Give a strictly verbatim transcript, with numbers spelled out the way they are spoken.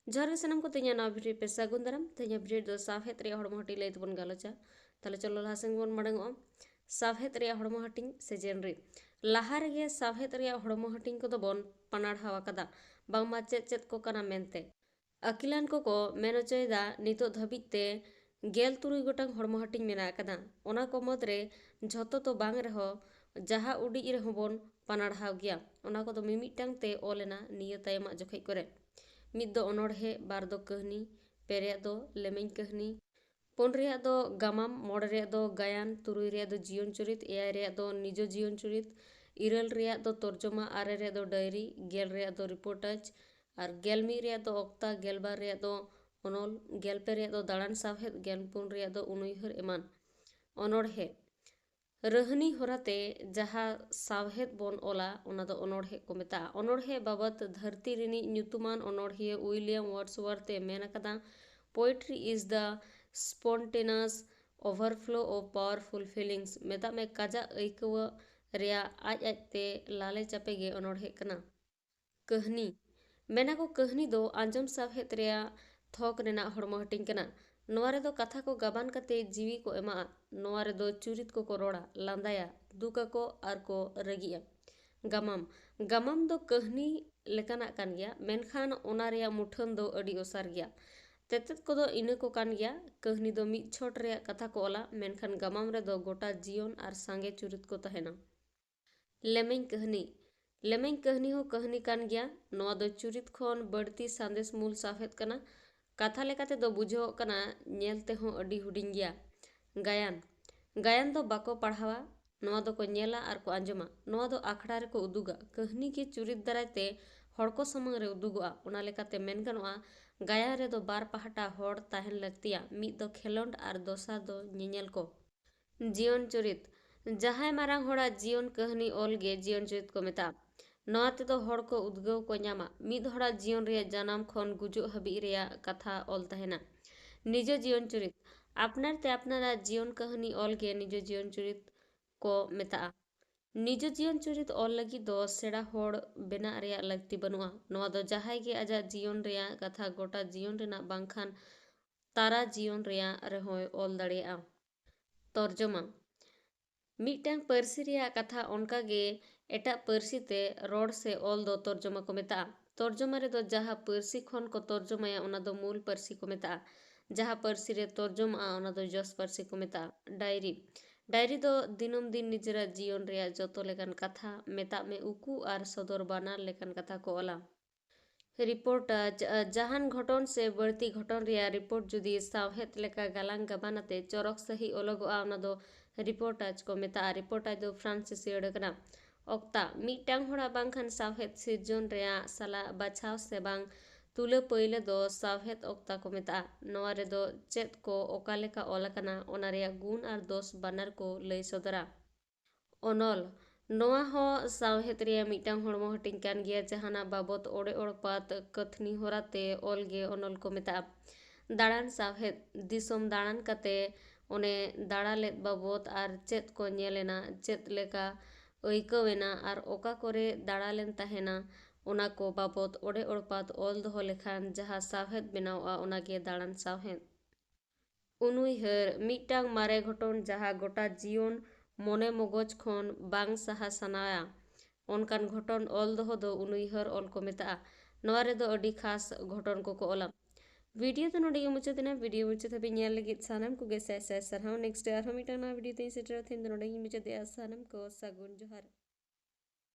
ᱡᱚᱦᱟᱨ ᱜᱮ ᱥᱟᱱᱟᱢ ᱠᱚ, ᱛᱮᱦᱮᱧᱟᱜ ᱱᱟᱣᱟ ᱵᱷᱤᱰᱤᱭᱳ ᱯᱮ ᱥᱟᱹᱜᱩᱱ ᱫᱟᱨᱟᱢ᱾ ᱛᱮᱦᱮᱧᱟᱜ ᱵᱷᱤᱰᱤᱭᱳ ᱫᱚ ᱥᱟᱶᱦᱮᱫ ᱨᱮᱭᱟᱜ ᱦᱚᱲᱢᱚ ᱦᱟᱹᱴᱤᱧ ᱞᱟᱹᱭ ᱛᱮᱵᱚᱱ ᱜᱟᱞᱚᱪᱟ᱾ ᱛᱟᱦᱞᱮ ᱪᱚᱞᱚ ᱞᱟᱦᱟ ᱥᱮᱱ ᱵᱚᱱ ᱢᱟᱲᱟᱝᱚᱜᱼᱟ᱾ ᱥᱟᱶᱦᱮᱫ ᱨᱮᱭᱟᱜ ᱦᱚᱲᱢᱚ ᱦᱟᱹᱴᱤᱧ ᱥᱮ ᱡᱮᱱᱨᱤ᱾ ᱞᱟᱦᱟ ᱨᱮᱜᱮ ᱥᱟᱶᱦᱮᱫ ᱨᱮᱭᱟᱜ ᱦᱚᱲᱢᱚ ᱦᱟᱹᱴᱤᱧ ᱠᱚᱫᱚ ᱵᱚᱱ ᱯᱟᱱᱟᱲᱦᱟᱣ ᱟᱠᱟᱫᱟ, ᱵᱟᱝᱢᱟ ᱪᱮᱫ ᱪᱮᱫ ᱠᱚ ᱠᱟᱱᱟ ᱢᱮᱱᱛᱮ᱾ ᱟᱹᱠᱤᱞᱟᱱ ᱠᱚᱠᱚ ᱢᱮᱱ ᱦᱚᱪᱚᱭᱮᱫᱟ, ᱱᱤᱛᱚᱜ ᱫᱷᱟᱹᱵᱤᱡ ᱛᱮ ᱜᱮᱞ ᱛᱩᱨᱩᱭ ᱜᱚᱴᱟᱝ ᱦᱚᱲᱢᱚ ᱦᱟᱹᱴᱤᱧ ᱢᱮᱱᱟᱜ ᱟᱠᱟᱫᱟ᱾ ᱚᱱᱟ ᱠᱚ ᱢᱩᱫᱽᱨᱮ ᱡᱷᱚᱛᱚ ᱛᱚ ᱵᱟᱝ ᱨᱮᱦᱚᱸ, ᱡᱟᱦᱟᱸ ᱩᱰᱤᱡ ᱨᱮᱦᱚᱸ ᱵᱚᱱ ᱯᱟᱱᱟᱲᱦᱟᱣ ᱜᱮᱭᱟ᱾ ᱚᱱᱟ ᱠᱚᱫᱚ ᱢᱤᱢᱤᱫᱴᱟᱝ ᱛᱮ ᱚᱞ ᱮᱱᱟ ᱱᱤᱭᱟᱹ ᱛᱟᱭᱚᱢᱟᱜ ᱡᱚᱠᱷᱮᱡ ᱠᱚᱨᱮ᱾ ᱢᱤᱫ ᱫᱚ ᱚᱱᱚᱬᱦᱮ, ᱵᱟᱨ ᱫᱚ ᱠᱟᱹᱦᱱᱤ, ᱯᱮ ᱨᱮᱭᱟᱜ ᱫᱚ ᱞᱮᱢᱮᱧ ᱠᱟᱹᱦᱱᱤ, ᱯᱩᱱ ᱨᱮᱭᱟᱜ ᱫᱚ ᱜᱟᱢᱟᱢ, ᱢᱚᱬᱮ ᱨᱮᱭᱟᱜ ᱫᱚ ᱜᱟᱭᱟᱱ, ᱛᱩᱨᱩᱭ ᱨᱮᱭᱟᱜ ᱫᱚ ᱡᱤᱭᱚᱱ ᱪᱩᱨᱤᱛ, ᱮᱭᱟᱭ ᱨᱮᱭᱟᱜ ᱫᱚ ᱱᱤᱡᱚ ᱡᱤᱭᱚᱱ ᱪᱩᱨᱤᱛ, ᱤᱨᱟᱹᱞ ᱨᱮᱭᱟᱜ ᱫᱚ ᱛᱚᱨᱡᱚᱢᱟ, ᱟᱨᱮ ᱨᱮᱭᱟᱜ ᱫᱚ ᱰᱟᱭᱨᱤ, ᱜᱮᱞ ᱨᱮᱭᱟᱜ ᱫᱚ ᱨᱤᱯᱳᱨᱴᱟᱡᱽ, ᱟᱨ ᱜᱮᱞ ᱢᱤᱫ ᱨᱮᱭᱟᱜ ᱫᱚ ᱚᱠᱛᱟ, ᱜᱮᱞ ᱵᱟᱨ ᱨᱮᱭᱟᱜ ᱫᱚ ᱚᱱᱚᱞ, ᱜᱮᱞ ᱯᱮ ᱨᱮᱭᱟᱜ ᱫᱚ ᱫᱟᱬᱟᱱ ᱥᱟᱶᱦᱮᱫ, ᱜᱮᱞ ᱯᱩᱱ ᱨᱮᱭᱟᱜ ᱫᱚ ᱩᱱᱩᱭᱦᱟᱹᱨ ᱮᱢᱟᱱ᱾ ᱚᱱᱚᱬᱦᱮ᱾ ᱨᱟᱹᱦᱱᱤ ᱦᱚᱨᱟᱛᱮ ᱡᱟᱦᱟᱸ ᱥᱟᱶᱦᱮᱫ ᱵᱚᱱ ᱚᱞᱟ, ᱚᱱᱟ ᱫᱚ ᱚᱱᱚᱬᱦᱮ ᱠᱚ ᱢᱮᱛᱟᱜᱼᱟ᱾ ᱚᱱᱚᱬᱦᱮ ᱵᱟᱵᱚᱛ ᱫᱷᱟᱹᱨᱛᱤ ᱨᱤᱱᱤᱡ ᱧᱩᱛᱩᱢᱟᱱ ᱚᱱᱚᱬᱦᱤᱭᱟᱹ ᱩᱭᱞᱤᱭᱟᱢ ᱣᱟᱨᱰᱥᱣᱟᱨᱛᱷ ᱮ ᱢᱮᱱ ᱟᱠᱟᱫᱟ, "Poetry is the spontaneous overflow of powerful feelings." ᱢᱮᱛᱟᱜ ᱢᱮ, ᱠᱟᱡᱟᱜ ᱟᱹᱭᱠᱟᱹᱣᱟᱹᱜ ᱨᱮᱭᱟᱜ ᱟᱡ ᱟᱡᱛᱮ ᱞᱟᱞᱮ ᱪᱟᱯᱮ ᱜᱮ ᱚᱱᱚᱬᱦᱮ ᱠᱟᱱᱟ᱾ ᱠᱟᱹᱦᱱᱤ᱾ ᱢᱮᱱᱟᱠᱚ, ᱠᱟᱹᱦᱱᱤ ᱫᱚ ᱟᱸᱡᱚᱢ ᱥᱟᱶᱦᱮᱫ ᱨᱮᱭᱟᱜ ᱛᱷᱚᱠ ᱨᱮᱱᱟᱜ ᱦᱚᱲᱢᱚ ᱦᱟᱹᱴᱤᱧ ᱠᱟᱱᱟ᱾ ᱱᱚᱣᱟ ᱨᱮᱫᱚ ᱠᱟᱛᱷᱟ ᱠᱚ ᱜᱟᱵᱟᱱ ᱠᱟᱛᱮ ᱡᱤᱣᱤ ᱠᱚ ᱮᱢᱟᱜᱼᱟ᱾ ᱱᱚᱣᱟ ᱨᱮᱫᱚ ᱪᱩᱨᱤᱛ ᱠᱚᱠᱚ ᱨᱚᱲᱟ, ᱞᱟᱸᱫᱟᱭᱟ, ᱫᱩᱠ ᱟᱠᱚ ᱟᱨ ᱠᱚ ᱨᱟᱹᱜᱤᱜᱼᱟ᱾ ᱜᱟᱢᱟᱢ᱾ ᱜᱟᱢᱟᱢ ᱫᱚ ᱠᱟᱹᱦᱱᱤ ᱞᱮᱠᱟᱱᱟᱜ ᱠᱟᱱ ᱜᱮᱭᱟ, ᱢᱮᱱᱠᱷᱟᱱ ᱚᱱᱟ ᱨᱮᱭᱟᱜ ᱢᱩᱴᱷᱟᱹᱱ ᱫᱚ ᱟᱹᱰᱤ ᱚᱥᱟᱨ ᱜᱮᱭᱟ᱾ ᱛᱮᱛᱮᱫ ᱠᱚᱫᱚ ᱤᱱᱟᱹ ᱠᱚ ᱠᱟᱱ ᱜᱮᱭᱟ᱾ ᱠᱟᱹᱦᱱᱤ ᱫᱚ ᱢᱤᱫ ᱪᱷᱚᱴ ᱨᱮᱭᱟᱜ ᱠᱟᱛᱷᱟ ᱠᱚ ᱚᱞᱟ, ᱢᱮᱱᱠᱷᱟᱱ ᱜᱟᱢᱟᱢ ᱨᱮᱫᱚ ᱜᱚᱴᱟ ᱡᱤᱭᱚᱱ ᱟᱨ ᱥᱟᱸᱜᱮ ᱪᱩᱨᱤᱛ ᱠᱚ ᱛᱟᱦᱮᱱᱟ᱾ ᱞᱮᱢᱮᱧ ᱠᱟᱹᱦᱱᱤ᱾ ᱞᱮᱢᱮᱧ ᱠᱟᱹᱦᱱᱤ ᱦᱚᱸ ᱠᱟᱹᱦᱱᱤ ᱠᱟᱱ ᱜᱮᱭᱟ᱾ ᱱᱚᱣᱟ ᱫᱚ ᱪᱩᱨᱤᱛ ᱠᱷᱚᱱ ᱵᱟᱹᱲᱛᱤ ᱥᱟᱸᱫᱮᱥ ᱢᱩᱞ ᱥᱟᱶᱦᱮᱫ ᱠᱟᱱᱟ᱾ ᱠᱟᱛᱷᱟ ᱞᱮᱠᱟᱛᱮ ᱫᱚ ᱵᱩᱡᱷᱟᱹᱣᱚᱜ ᱠᱟᱱᱟ, ᱧᱮᱞ ᱛᱮᱦᱚᱸ ᱟᱹᱰᱤ ᱦᱩᱰᱤᱧ ᱜᱮᱭᱟ᱾ ᱜᱟᱭᱟᱱ᱾ ᱜᱟᱭᱟᱱ ᱫᱚ ᱵᱟᱠᱚ ᱯᱟᱲᱦᱟᱣᱟ, ᱱᱚᱣᱟ ᱫᱚᱠᱚ ᱧᱮᱞᱟ ᱟᱨ ᱠᱚ ᱟᱸᱡᱚᱢᱟ᱾ ᱱᱚᱣᱟ ᱫᱚ ᱟᱠᱷᱲᱟ ᱨᱮᱠᱚ ᱩᱫᱩᱜᱟ᱾ ᱠᱟᱹᱦᱱᱤ ᱜᱮ ᱪᱩᱨᱤᱛ ᱫᱟᱨᱟᱭ ᱛᱮ ᱦᱚᱲ ᱠᱚ ᱥᱟᱢᱟᱝ ᱨᱮ ᱩᱫᱩᱜᱚᱜᱼᱟ᱾ ᱚᱱᱟ ᱞᱮᱠᱟᱛᱮ ᱢᱮᱱ ᱜᱟᱱᱚᱜᱼᱟ, ᱜᱟᱭᱟᱱ ᱨᱮᱫᱚ ᱵᱟᱨ ᱯᱟᱦᱴᱟ ᱦᱚᱲ ᱛᱟᱦᱮᱱ ᱞᱟᱹᱠᱛᱤᱭᱟ, ᱢᱤᱫ ᱫᱚ ᱠᱷᱮᱞᱳᱰ ᱟᱨ ᱫᱚᱥᱟᱨ ᱫᱚ ᱧᱮᱧᱮᱞ ᱠᱚ᱾ ᱡᱤᱭᱚᱱ ᱪᱩᱨᱤᱛ᱾ ᱡᱟᱦᱟᱸᱭ ᱢᱟᱨᱟᱝ ᱦᱚᱲᱟᱜ ᱡᱤᱭᱚᱱ ᱠᱟᱹᱦᱱᱤ ᱚᱞ ᱜᱮ ᱡᱤᱭᱚᱱ ᱪᱩᱨᱤᱛ ᱠᱚ ᱢᱮᱛᱟᱜᱼᱟ᱾ ᱱᱚᱣᱟ ᱛᱮᱫᱚ ᱦᱚᱲ ᱠᱚ ᱩᱫᱽᱜᱟᱹᱣ ᱠᱚ ᱧᱟᱢᱟ᱾ ᱢᱤᱫ ᱦᱚᱲᱟᱜ ᱡᱤᱭᱚᱱ ᱨᱮᱭᱟᱜ ᱡᱟᱱᱟᱢ ᱠᱷᱚᱱ ᱜᱩᱡᱩᱜ ᱦᱟᱹᱵᱤᱡ ᱨᱮᱭᱟᱜ ᱠᱟᱛᱷᱟ ᱚᱞ ᱛᱟᱦᱮᱱᱟ᱾ ᱱᱤᱡᱚ ᱡᱤᱭᱚᱱ ᱪᱩᱨᱤᱛ᱾ ᱟᱯᱱᱟᱨ ᱛᱮ ᱟᱯᱱᱟᱨᱟᱜ ᱡᱤᱭᱚᱱ ᱠᱟᱹᱦᱱᱤ ᱚᱞ ᱜᱮ ᱱᱤᱡᱚ ᱡᱤᱭᱚᱱ ᱪᱩᱨᱤᱛ ᱠᱚ ᱢᱮᱛᱟᱜᱼᱟ᱾ ᱱᱤᱡᱚ ᱡᱤᱭᱚᱱ ᱪᱚᱨᱤᱛ ᱚᱞ ᱞᱟᱹᱜᱤᱫ ᱫᱚ ᱥᱮᱬᱟ ᱦᱚᱲ ᱵᱮᱱᱟᱜ ᱨᱮᱭᱟᱜ ᱞᱟᱹᱠᱛᱤ ᱵᱟᱹᱱᱩᱜᱼᱟ᱾ ᱱᱚᱣᱟ ᱫᱚ ᱡᱟᱦᱟᱸᱭ ᱜᱮ ᱟᱡᱟᱜ ᱡᱤᱭᱚᱱ ᱨᱮᱭᱟᱜ ᱠᱟᱛᱷᱟ ᱜᱚᱴᱟ ᱡᱤᱭᱚᱱ ᱨᱮᱱᱟᱜ ᱵᱟᱝᱠᱷᱟᱱ ᱛᱟᱨᱟ ᱡᱤᱭᱚᱱ ᱨᱮᱭᱟᱜ ᱨᱮᱦᱚᱸᱭ ᱚᱞ ᱫᱟᱲᱮᱭᱟᱜᱼᱟ᱾ ᱛᱚᱨᱡᱚᱢᱟ᱾ ᱢᱤᱫᱴᱟᱝ ᱯᱟᱹᱨᱥᱤ ᱨᱮᱭᱟᱜ ᱠᱟᱛᱷᱟ ᱚᱱᱠᱟ ᱜᱮ ᱮᱴᱟᱜ ᱯᱟᱹᱨᱥᱤ ᱛᱮ ᱨᱚᱲ ᱥᱮ ᱚᱞ ᱫᱚ ᱛᱚᱨᱡᱚᱢᱟ ᱠᱚ ᱢᱮᱛᱟᱜᱼᱟ᱾ ᱛᱚᱨᱡᱚᱢᱟ ᱨᱮᱫᱚ ᱡᱟᱦᱟᱸ ᱯᱟᱹᱨᱥᱤ ᱠᱷᱚᱱ ᱠᱚ ᱛᱚᱨᱡᱚᱢᱟᱭᱟ, ᱚᱱᱟ ᱫᱚ ᱢᱩᱞ ᱯᱟᱹᱨᱥᱤ ᱠᱚ ᱢᱮᱛᱟᱜᱼᱟ᱾ ᱡᱟᱦᱟᱸ ᱯᱟᱹᱨᱥᱤ ᱨᱮ ᱛᱚᱨᱡᱚᱢᱟᱜᱼᱟ, ᱚᱱᱟ ᱫᱚ ᱡᱚᱥ ᱯᱟᱹᱨᱥᱤ ᱠᱚ ᱢᱮᱛᱟᱜᱼᱟ᱾ ᱰᱟᱭᱨᱤ᱾ ᱰᱟᱭᱨᱤ ᱫᱚ ᱫᱤᱱᱟᱹᱢ ᱫᱤᱱ ᱱᱤᱡᱮᱨᱟᱜ ᱡᱤᱭᱚᱱ ᱨᱮᱭᱟᱜ ᱡᱚᱛᱚ ᱞᱮᱠᱟᱱ ᱠᱟᱛᱷᱟ, ᱢᱮᱛᱟᱜ ᱢᱮ ᱩᱠᱩ ᱟᱨ ᱥᱚᱫᱚᱨ ᱵᱟᱱᱟᱨ ᱞᱮᱠᱟᱱ ᱠᱟᱛᱷᱟ ᱠᱚ ᱚᱞᱟ᱾ ᱨᱤᱯᱳᱨᱴᱟᱡᱽ, ᱡᱟᱦᱟᱱ ᱜᱷᱚᱴᱚᱱ ᱥᱮ ᱵᱟᱹᱲᱛᱤ ᱜᱷᱚᱴᱚᱱ ᱨᱮᱭᱟᱜ ᱨᱤᱯᱳᱨᱴ ᱡᱩᱫᱤ ᱥᱟᱶᱦᱮᱫ ᱞᱮᱠᱟ ᱜᱟᱞᱟᱝ ᱜᱟᱵᱟᱱ ᱟᱛᱮ ᱪᱚᱨᱚᱠ ᱥᱟᱹᱦᱤᱡ ᱚᱞᱚᱜᱚᱜᱼᱟ, ᱚᱱᱟ ᱫᱚ ᱨᱤᱯᱳᱨᱴᱟᱡᱽ ᱠᱚ ᱢᱮᱛᱟᱜᱼᱟ᱾ ᱨᱤᱯᱳᱨᱴᱟᱡᱽ ᱫᱚ ᱯᱷᱨᱟᱱᱥᱤᱥᱤ ᱟᱹᱲᱟᱹ ᱠᱟᱱᱟ᱾ ᱚᱠᱛᱟ, ᱢᱤᱫᱴᱟᱝ ᱦᱚᱲᱟᱜ ᱵᱟᱝᱠᱷᱟᱱ ᱥᱟᱶᱦᱮᱫ ᱥᱤᱨᱡᱚᱱ ᱨᱮᱭᱟᱜ ᱥᱟᱞᱟᱜ ᱵᱟᱪᱷᱟᱣ ᱥᱮ ᱵᱟᱝ ᱛᱩᱞᱟᱹ ᱯᱟᱹᱭᱞᱟᱹ ᱫᱚ ᱥᱟᱶᱦᱮᱫ ᱚᱠᱛᱟ ᱠᱚ ᱢᱮᱛᱟᱜᱼᱟ᱾ ᱱᱚᱣᱟ ᱨᱮᱫᱚ ᱪᱮᱫ ᱠᱚ ᱚᱠᱟ ᱞᱮᱠᱟ ᱚᱞ ᱟᱠᱟᱱᱟ, ᱚᱱᱟ ᱨᱮᱭᱟᱜ ᱜᱩᱱ ᱟᱨ ᱫᱳᱥ ᱵᱟᱱᱟᱨ ᱠᱚ ᱞᱟᱹᱭ ᱥᱚᱫᱚᱨᱟ᱾ ᱚᱱᱚᱞ, ᱱᱚᱣᱟ ᱦᱚᱸ ᱥᱟᱶᱦᱮᱫ ᱨᱮᱭᱟᱜ ᱢᱤᱫᱴᱟᱝ ᱦᱚᱲᱢᱚ ᱦᱟᱹᱴᱤᱧ ᱠᱟᱱ ᱜᱮᱭᱟ, ᱡᱟᱦᱟᱱᱟᱜ ᱵᱟᱵᱚᱛ ᱚᱲᱮ ᱚᱲᱯᱟᱛ ᱠᱟᱹᱛᱷᱱᱤ ᱦᱚᱨᱟ ᱛᱮ ᱚᱞ ᱜᱮ ᱚᱱᱚᱞ ᱠᱚ ᱢᱮᱛᱟᱜᱼᱟ᱾ ᱫᱟᱬᱟᱱ ᱥᱟᱶᱦᱮᱫ, ᱫᱤᱥᱚᱢ ᱫᱟᱬᱟᱱ ᱠᱟᱛᱮ ᱚᱱᱮ ᱫᱟᱬᱟ ᱞᱮᱫ ᱵᱟᱵᱚᱛ ᱟᱨ ᱪᱮᱫ ᱠᱚ ᱧᱮᱞ ᱮᱱᱟ, ᱪᱮᱫ ᱞᱮᱠᱟ ᱟᱹᱭᱠᱟᱹᱣ ᱮᱱᱟ ᱟᱨ ᱚᱠᱟ ᱠᱚᱨᱮ ᱫᱟᱬᱟ ᱞᱮᱱ ᱛᱟᱦᱮᱱᱟ, ᱚᱱᱟ ᱠᱚ ᱵᱟᱵᱚᱛ ᱚᱲᱮ ᱚᱲᱯᱟᱛ ᱚᱞ ᱫᱚᱦᱚ ᱞᱮᱠᱷᱟᱱ ᱡᱟᱦᱟᱸ ᱥᱟᱶᱦᱮᱫ ᱵᱮᱱᱟᱣᱚᱜᱼᱟ, ᱚᱱᱟ ᱜᱮ ᱫᱟᱬᱟᱱ ᱥᱟᱶᱦᱮᱫ᱾ ᱩᱱᱩᱭᱦᱟᱹᱨ, ᱢᱤᱫᱴᱟᱝ ᱢᱟᱨᱮ ᱜᱷᱚᱴᱚᱱ ᱡᱟᱦᱟᱸ ᱜᱚᱴᱟ ᱡᱤᱭᱚᱱ ᱢᱚᱱᱮ ᱢᱚᱜᱚᱡᱽ ᱠᱷᱚᱱ ᱵᱟᱝ ᱥᱟᱦᱟ ᱥᱟᱱᱟᱭᱟ, ᱚᱱᱠᱟᱱ ᱜᱷᱚᱴᱚᱱ ᱚᱞ ᱫᱚᱦᱚ ᱫᱚ ᱩᱱᱩᱭᱦᱟᱹᱨ ᱚᱞ ᱠᱚ ᱢᱮᱛᱟᱜᱼᱟ᱾ ᱱᱚᱣᱟ ᱨᱮᱫᱚ ᱟᱹᱰᱤ ᱠᱷᱟᱥ ᱜᱷᱚᱴᱚᱱ ᱠᱚᱠᱚ ᱚᱞᱟ᱾ ᱵᱷᱤᱰᱤᱭᱳ ᱫᱚ ᱱᱚᱰᱮ ᱜᱮ ᱢᱩᱪᱟᱹᱫ ᱮᱱᱟ᱾ ᱵᱷᱤᱰᱤᱭᱳ ᱢᱩᱪᱟᱹᱫ ᱦᱟᱹᱵᱤᱡ ᱧᱮᱞ ᱞᱟᱹᱜᱤᱫ ᱥᱟᱱᱟᱢ ᱠᱚᱜᱮ ᱥᱟᱭ ᱥᱟᱭ ᱥᱟᱨᱦᱟᱣ᱾ ᱱᱮᱠᱥᱴ ᱟᱨᱦᱚᱸ ᱢᱤᱫᱴᱟᱝ ᱱᱟᱣᱟ ᱵᱷᱤᱰᱤᱭᱳ ᱛᱮᱧ ᱥᱮᱴᱮᱨᱚᱜᱼᱟ᱾ ᱛᱮᱦᱮᱧ ᱫᱚ ᱱᱚᱰᱮ ᱜᱮᱧ ᱢᱩᱪᱟᱹᱫᱮᱜᱼᱟ᱾ ᱥᱟᱱᱟᱢ ᱠᱚ ᱥᱟᱹᱜᱩᱱ ᱡᱚᱦᱟᱨ᱾